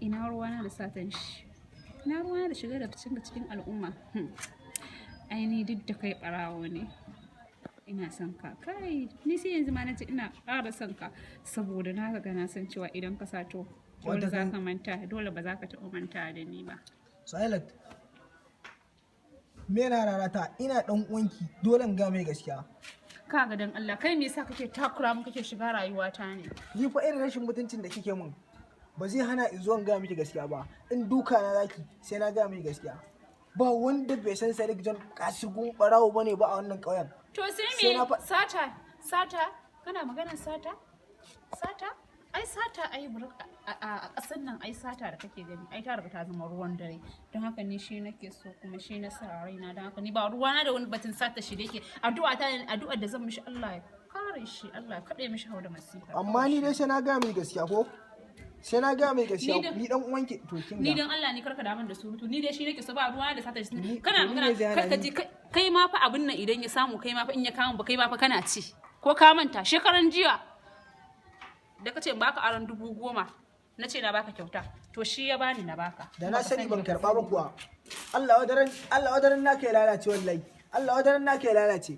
Ina ruwana da satan shi? Ina ruwana da shiga da ficen ka cikin al'umma? Ai ni duk da kai ɓarawo ne, ina son ka. Kai, ni sai yanzu ma nace ina ƙara son ka saboda na riga na san cewa idan ka sato dole Wata za kan ka manta, dole ba za ka taɓa manta da ni ba. Silent. Me na rarata? Ina dan uwanki, dole in ga mai gaskiya. Kaga, dan Allah, kai me yasa kake takura mun, kake shiga rayuwata ne? Ni fa irin rashin mutuncin da kike mun ba zai hana in zo in ga miki gaskiya ba. In duka na zaki, sai na ga miki gaskiya. Ba wanda bai san Sadiq John kasugun barawo bane ba a wannan ƙauyen. To sai Sai me? na Sata, sata, kana maganar sata? Sata? Ai sata, ai a ƙasar nan, ai sata da kake gani, ai ta riga ta zama ruwan dare. Don haka ni shi nake so kuma shi na sa a raina. Don haka ni ba ruwana da wani batun sata shi da yake. Addu'a ta, addu'ar da zan mishi, Allah ya kare shi, Allah ya kaɗe mishi hau da masifa. Amma ni dai sai na ga miki gaskiya, ko? Sai na ga miki gaskiya. Ni Ni dan uwanki, to kin Ni ga. don Allah, ni karka damun da surutu. Ni dai shi nake so, ba ruwana da sata shi. Kana To ni magana me zai hana karka ni? ji kai ma fa abin nan idan ya samu, kai ma fa in ya kama ba, kai ma fa kana ci. Ko ka manta shekaran jiya da kace in baka aron 10,000, na ce na baka kyauta? To shi ya bani na baka. Da na sani ban karba ba kuwa. Allah wadaran, Allah wadaran naka ya lalace wallahi. Allah wadaran naka ya lalace.